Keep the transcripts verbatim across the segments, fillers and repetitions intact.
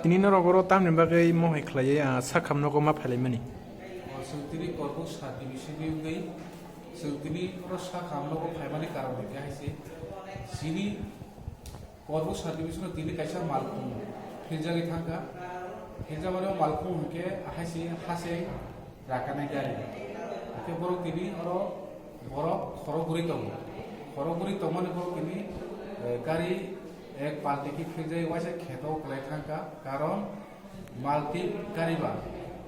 Nini norok oro tamni bagwi mohai khlaiwi, ah, sakham nogo ma phailaimani? O, chwng tini Korbuk sub division ni wngwi chwng tini oro sakham nogo phaimani karon hwnkhe hai se chini Korbuk sub division o tini kaisa malkhung philjagwi thangkha. Philjamani o malkhung hwnkhe hai se, ha se rakanai gari. Hwnkhe borok tini oro borok khorok guri tongo. Khorok guri tongmani borok tini, eh, gari ek palti khe philjai waisa kheto kwlai thangkha, karon malti gari ba.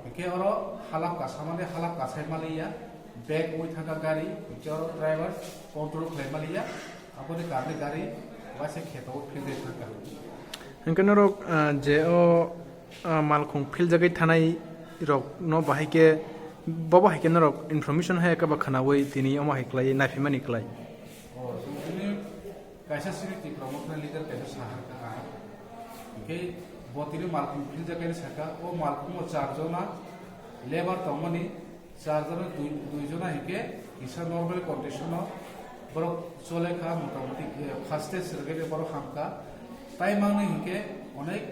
Hwnkhe oro halap kasamani halap kasai maliya, bag wi thangkha gari, hwnkhe oro driver control khlai maliya, aboni karni gari waisa kheto philjai thangkha. Hwnkhe norok, ah, je o ah, malkhung philjagwi thanai rok no bahai khe, bo bahai khe norok information hai khe ba khwnawi tini omo hai khlai naiphaimani khlai. O, chwng tini kaisa siri Tipra Motha leader kaisa sahar kha ang. Hwnkhe bo tini malkhung philjak khe sakha, o malkhung o char jona labour tongmani, char jona dui, dui jona hinkhe kisa normal condition o borok chole kha, motamoti, eh, first stage rwgwi borok hamkha. Tai mangni hinkhe onek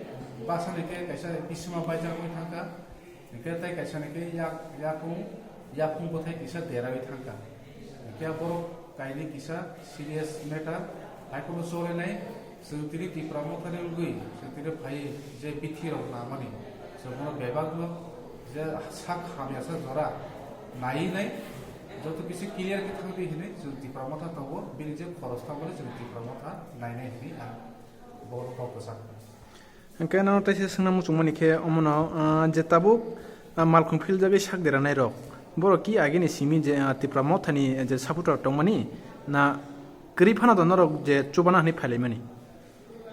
bwsani khe kaisa bisima baijak oi thangkha. Hinkhe tai kaisa ni khe yak, yakung, yakung bwthai kisa derawi thangkha. Hinkhe borok kainwi kisa serious matter, hai kheno cholenai. Chwng tini Tipra Mothani wngwi, chwng tini phai je bithi rok namani, chwng bono bebak no je sak hamya sa jora nai nai, joto kisi clear khe thang di hinwi chwng Tipra Motha tongo, bini je khoros thangmani chwng Tipra Motha nai nai hinwi ang bono kok kwchak. Hwnkhe nono teisa swngna muchungmani khe omono, ah, je tabuk, ah, malkhung philjagwi sak deranai rok, borok ki agini simi je, ah, Tipra Mothani je supporter tongmani na kwrwi phano do norok je chubana hinwi phailaimani?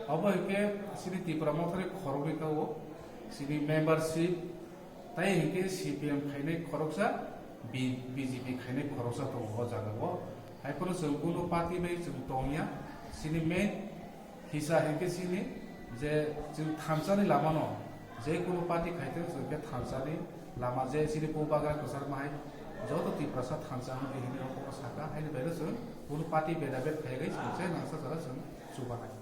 Obo hinkhe chini Tipra Mothani khoroknwi tongo, chini membership, tai hinkhe C P M khainai khoroksa, B-, B J P khainai khoroksa tongo o jagao. Hai phano chwng kunu party bai chwng tongya, chini main hisa hinkhe chini je chwng thansa ni lama no je kunu party khai thung chwng khe thansa ni lama je chini bubagra kwchar mahai joto Tiprasa thansa hwnwi hinwi o kok saka, haini bai no chwng kunu party beda bed khai bai chwng se nangsa jora chwng chubanai.